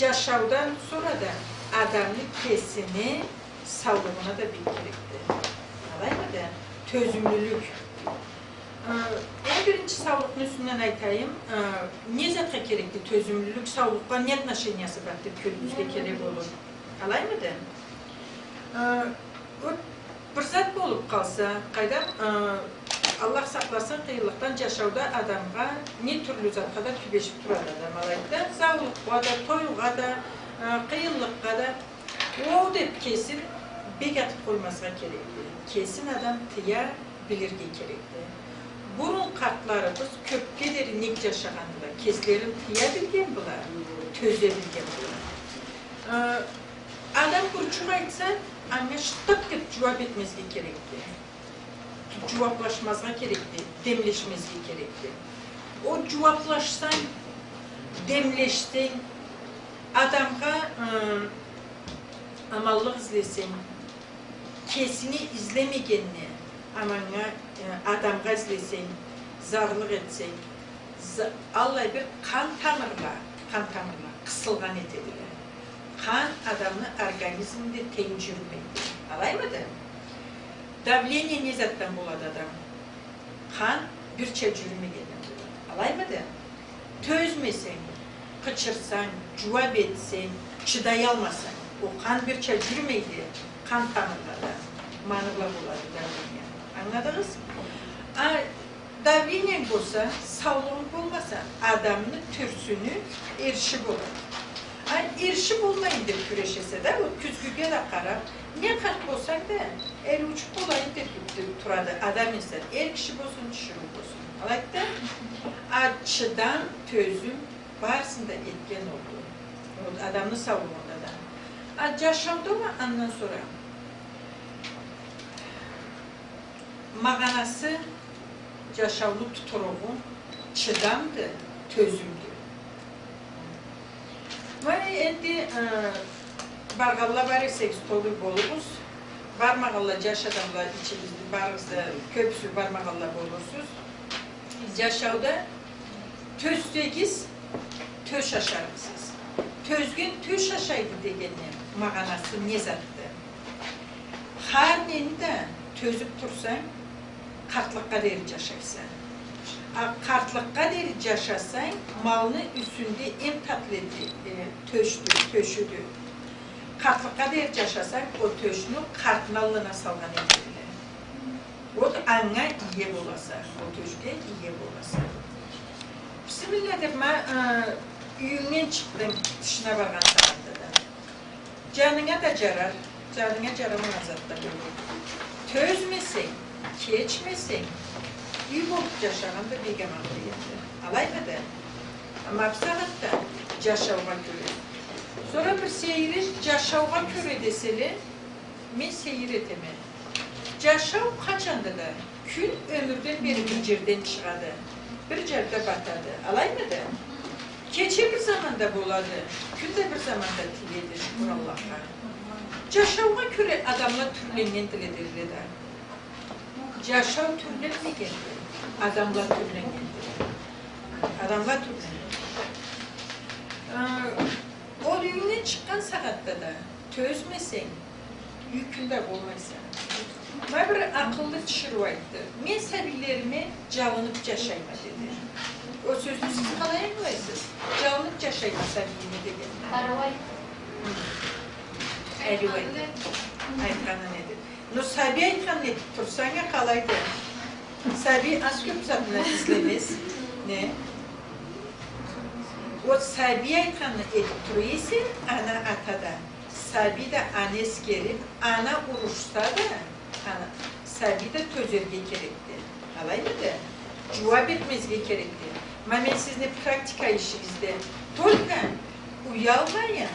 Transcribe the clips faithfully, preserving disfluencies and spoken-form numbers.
Джашаудан сора да адамны кесини саулугъуна да бек керекди. Алаймыды? Тёзюмлюлюк. Э, эм биринчи саулукъну юсюнден айтайым. Э, не затха керекди тёзюмлюлюк, саулукъгъа не отношениясы барды деп кёлюбюзге келе болур. Алаймыды? Э, вот бир зат болуп къалса, къайдам, э, Аллах сакъласын, къыйынлыкъдан джашауда адамгъа не тюрлю затха да тюбешип турады адам, алайды да, саулукъгъа да, тойгъа да, э, къыйынлыкъгъа да. Ол деп кесин бек атып къоймазгъа керекди. Кесин адам тыя билирге керекди. Бурун къартларыбыз кёпге дери нек джашагъандыла? Кеслерин тыя билген была, тёзе билген была. Э, адам бурчукъ айтса, анга шыттап деп джууап этмезге керекди. Джууаплашмазгъа керекди, демлешмезге керекди. Ол джууаплашсанг, демлешсенг, адамгъа, э, аманлыкъ излесенг, кесинге излемегенни, аманнга, э, адамгъа излесенг, зарлыкъ этсенг, за-, аллай бир къан тамырла, къан тамырла къысылгъан этедиле. Къан адамны организминде тенг джюрюмейди. Алаймыды? Давление не затдан болады адам? Къан бирча джюрюмегенден болады. Алаймыды? Тёзмесенг, къычырсанг, джууап этсенг, чыдаялмасанг, ол къан бирча джюрюмейди, къан тамырлада ма аны бла болады давление. Ангыладыгъыз? А давлениенг болса, саулугъунг болмаса, адамны тюрсюню эрши болады. А эрши болмайым деп кюрешесе да, ол кюзгюге да къарап, не къарт болсанг да, эр учуп болайым деп турады адам, инсан, эр киши болсун, тиширыу болсун. Алайды да, а чыдам, тёзюм барысын да этген олду. Ол адамны саулугъунда да. А джашауда уа андан сора магъанасы, джашауну тутуругъу чыдамды, тёзюмдю. Ма энди, э, баргъанла бар эсегиз, толу болугъуз. Бармагъанла, джаш адамла ичибизде барыгъыз да, кёбюсю бармагъанла болурсуз. Джашауда тёзсегиз, тёз ашарыкъсыз. Тёзген тёз ашайды дегенни магъанасы не затды? Хар нени да тёзюп турсанг, къартлыкъгъа дери джашайса. А къартлыкъгъа дери джашасанг, малны юсюнде эм татлы эти, э, тёшдю, тёшюдю. Къартлыкъгъа дери джашасанг, ол тёшню къартны аллына салгъан этедиле. Вот анга ие боласа, ол тёшге ие боласа. Бисмилля деп, ма, э, юйюнгден чыкъдынг, тышына баргъан сагъатда да. Джанынга да джарар, джанынга джарамагъан зат да болур. Тёзмесенг, кечмесенг, юй болуп джашагъан да бек аман болур эди. Алаймыды? Амма бусагъатда джашаугъа кёре. Сора бир сейир эт, джашаугъа кёре деселе, мен сейир этеме. Джашау къачан да да, кюн ёмюрден бери бир джерден чыгъады, бир джерде батады. Алаймыды? Кече бир заманда болады, кюн да бир заманда тиеди, шукур Аллахха. Джашаугъа кёре адамла тюрленнгендиле дериле да. Джашау тюрленмегенди, адамла тюрленнгендиле. Адамла тюрленнгендиле. Э, ол юйюнгден чыкъгъан сагъатда да тёзмесенг, юй-кюн да болмайса. Ма бир акъыллы тиширыу айтды: «Мен сабийлериме джалынып джашайма», — деди. Ол сёзню сиз къалай ангылайсыз? Джалынып джашайма сабийиме дегенни. Ариу айтды. Ариу айтды. Айтханы неди? Но сабий айтханын этип турсанг а къалайды? Сабий аз кёп затны излемез. Не? Вот сабий айтханын этип тура эсе, ана, ата да, сабий да аны эсгерип, ана урушса да, ана, сабий да тёзерге керекди. Алаймыды? Джууап этмезге керекди. Ма мен сизни практика ишигизде только уялмайын,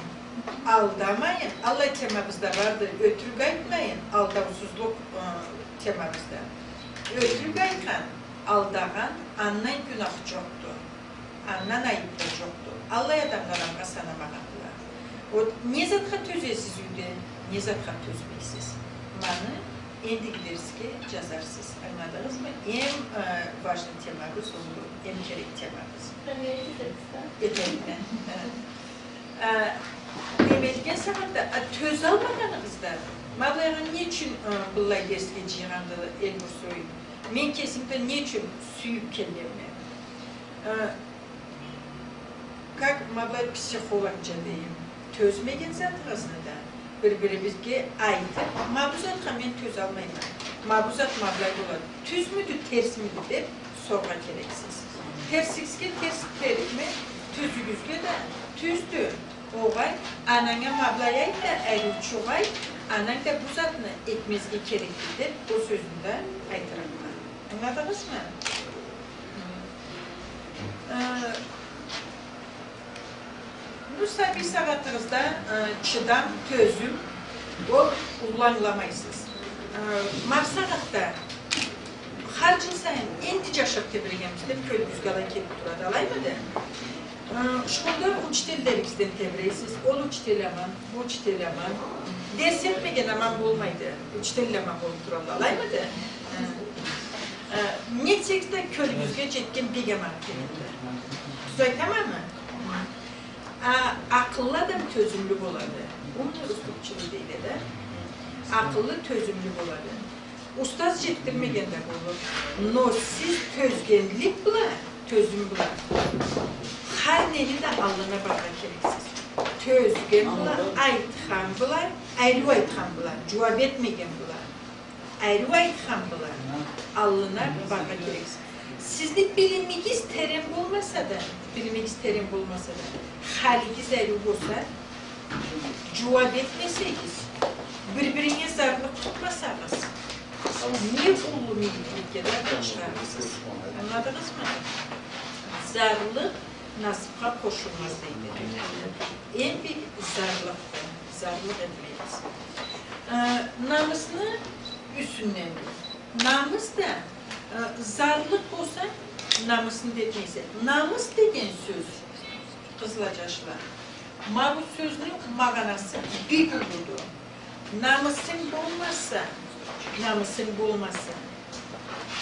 алдамайын, аллай темабыз да барды, ётюрюк айтмайын, алдаусузлукъ, э, темабызда. Ётюрюк айтхан, алдагъан, андан гюнах джокъду. Андан айып да джокъду. Аллай адамла адамгъа санамагъандыла. Вот не затха тёзесиз юйде, не затха тёзмейсиз. Муну эндиги дерсге джазарсыз. Ангыладыгъызмы? Эм, э, важный темабыз олду, эм керек темабыз. Проверить этерик да. Этерик да. Э. А, демелген сагъатда, а, тёзалмагъаныгъызда, ма былайгъа не ючюн, а, быллай дерсге джыйгъанды Эльбрусой? Мен кесим да не ючюн сюйюб келгенме? А, как ма былай психологча дейим, тёзмеген затыгъызны да бир-бирибизге айтыб, ма бу затха мен тёзалмайма, ма бу зат ма былай болады, тюзмюдю, терсмиди деб соргъа керексиз. Терсигизге терс дерикме, тюзюгюзге да тюздю. Огъай, ананга ма былай айт да, ариучукъ айт, ананг да бу затны этмезге керекди деб, ол сёзню да айтырыкъма. Ангыладыгъызмы? Э, бу сабий сагъатыгъызда, э, чыдам, тёзюм, ол уллу ангыламайсыз. Э, ма бусагъатда хар джыл сайын энди джашаб тебрегенбиз деб кёлюгюзге алай келиб турады, алаймыды? Э, школда учительлеригизден тебрейсиз, ол учитель аман, бу учитель аман. Дерс этмеген аман болмайды, учитель аман болуб туралла, алаймыды? Э, э, не этсегиз да кёлюгюзге джетген бек аман келеди. Тюз айтамамы? А, акъыллы адам тёзюмлю болады. Умный, уступчивый дейди да. Акъыллы, тёзюмлю болады. Устаз джетдирмеген да болур. Но сиз тёзгенлик бла, тёзюм бла хар нени да аллына барыргъа керексиз. Тёзген бла, айтхан бла, ариу айтхан бла, джууаб этмеген бла, ариу айтхан бла аллына барыргъа керексиз. Сизни билимигиз терен болмаса да, билимигиз терен болмаса да, халигиз ариу болса, джууаб этмесегиз, бир-биринге зарлыкъ тутмасагъыз, не уллу мийикликге да башхарыкъсыз. Ангыладыгъызмы? Зарлыкъ насыбха къошулмаз дейди. Эм бек зарлыкъды, зарлыкъ этмегиз. Э, намысны юсюнден. Намыс да, э, зарлыкъ болса, намысны да этмейсе. Намыс деген сёз, къызла, джашла, ма бу сёзню магъанасы бек уллуду. Намысынг болмаса, намысынг болмаса,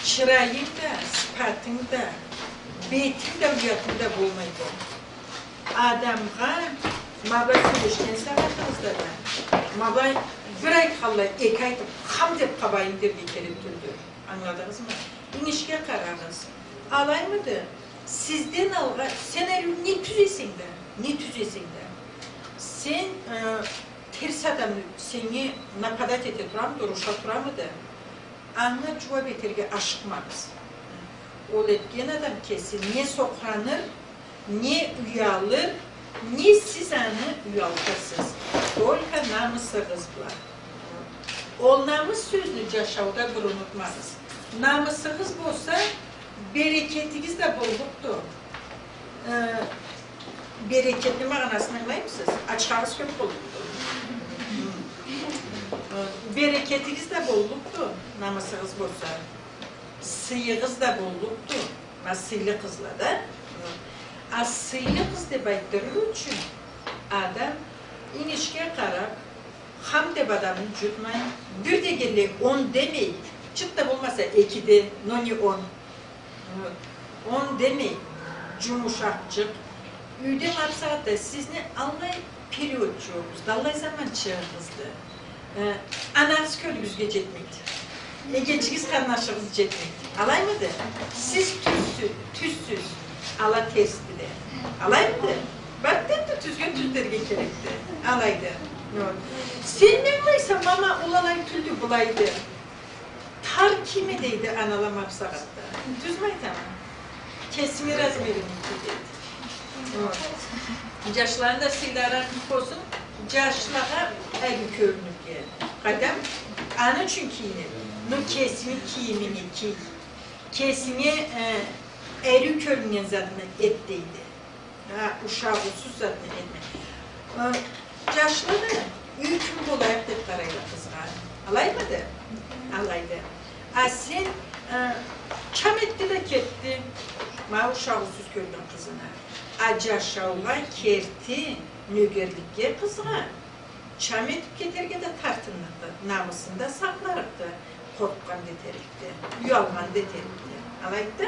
чырайынг да, сыфатынг да, бетинг да, уятынг да болмайды. Адамгъа ма былай сёлешген сагъатыгъызда да, ма былай бир айтханлай эки айтыб, хам деб къабайын дерге керек тюлдю. Ангыладыгъызмы? Ингишге къарагъыз. Алаймыды? Сизден алгъа, сен ариу не тюзесенг да, не тюзесенг да, сен, э, терс адамны сеннге нападать эте турамыды, уруша турамыды, анга джууаб этерге ашыкъмагъыз. Ол этген адам кеси не сокъураныр, не уялыр, не сиз аны уялтырсыз. Только намысыгъыз бла. Ол намыс сёзню джашауда бир унутмагъыз. Намысыгъыз болса, берекетигиз да боллукъду. Э, берекетни магъанасын ангылаймысыз? Ачхагъыз кёб боллукъду. Э, берекетигиз да боллукъду, намысыгъыз болса. Сыйыгъыз да боллукъду. Ма сыйлы къызла да. А сыйлы къыз деб айтдырыр ючюн адам ингишге къараб, хам деб адамны джутмай, бир дегенлей он демей, чырт да болмаса эки де, но не он. Вот. Он демей, джумушакъчыкъ. Юйде ма бусагъатда сизни аллай период джокъ, аллай заманчыгъызды. Э, анагъыз кёлюгюзге джетмейди. Эгечигиз, къарнашыгъыз джетмейди. Алаймыды? Сиз тюзсю-, тюзсюз, ала терсдиле. Алаймыды? Бартенди тюзге тюз дерге керекди. Алайды. Вот. Сен не ангылайса, мама, ол алай тюлдю, былайды. Тар кийме дейди анала ма бусагъатда. Тюзмю айтама? Кесинги размеринги кий дейди. Вот. Джашланы да сыйлары артыкъ болсун. Джашлагъа ариу кёрюнюрге. Къайдам, аны ючюн кийинеди. Но кесинги кийиминги кий. Кесинге, э, ариу кёрюннген затны эт дейди. Ха, ушагъыусуз затны этме. Э, джашла да юй ким болайыкъ деб къарайла къызгъа. Алаймыды? Алайды. А сен, э, чам этди да кетди. Ма ушагъыусуз кёрген къызына. А джашаугъа керти, нёгерликге къызгъа чам этиб кетерге да тартынныкъды. Намысын да сакъларыкъды. Къоркъгъан да этерикди. Уялгъан да этерикди. Алайды да?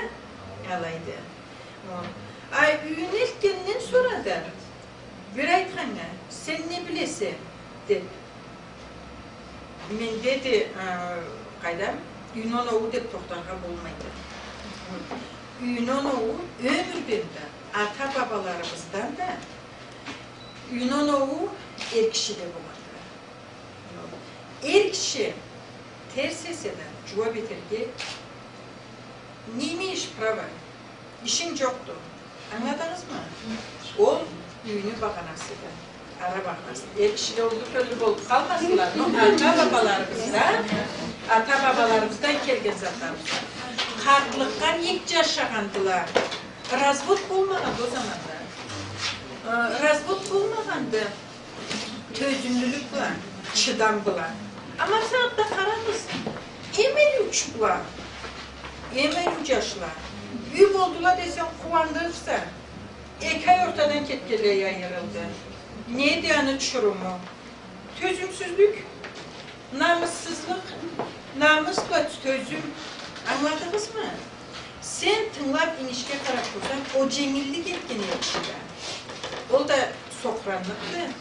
Алайды. О. А юйюне элтгенден сора да Бир айтханнга, сен не билесе, деп. Менде да, э, къайдам, юйню оноуу деп тохтаргъа болмайды. Юйню оноуу ёмюрден да, ата-бабаларыбыздан да, юйню оноуу эр кишиде болады. Эр киши терс эсе да, джууаб этерге не имеешь права? Ишинг джокъду. Ангыладыгъызмы? Ол юйню багъанасыды. Ара багъанасы. Эр кишиле уллу кёллю болуб къалмасынла, но ата-бабаларыбызда, ата-бабаларыбыздан келген затларыбызды. Къартлыкъгъа нек джашагъандыла? Развод болмагъанды ол заманда. Э, развод болмагъанды. Тёзюмлюлюк бла, чыдам бла. Ама сагъатда къарагъыз, эм ариучукъла, эм ариу джашла. Юй болдула десенг, къууандырырса, эки ай ортадан кетгенлей айырылды. Неди аны чуруму? Тёзюмсюзлюк, намыссызлыкъ, намыс бла тёзюм. Ангыладыгъызмы? Сен тынгылаб, инишге къараб турсанг, ол дженгиллик этген эр киши да. Ол да сокъуранлыкъды.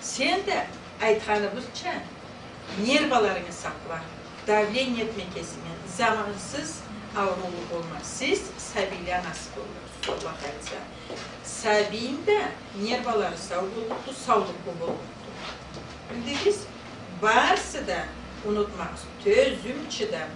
Сен да, айтханыбызча, нерваларынгы сакъла. Давление этме кесинге, замансыз ауруулу болма. Сиз сабийле анасы болурсуз, Аллах айтса. Сабийинг да нервалары сау боллукъду, саулукълу боллукъду. Билдигиз? Барысы да, унутмагъыз, тёзюм, чыдам.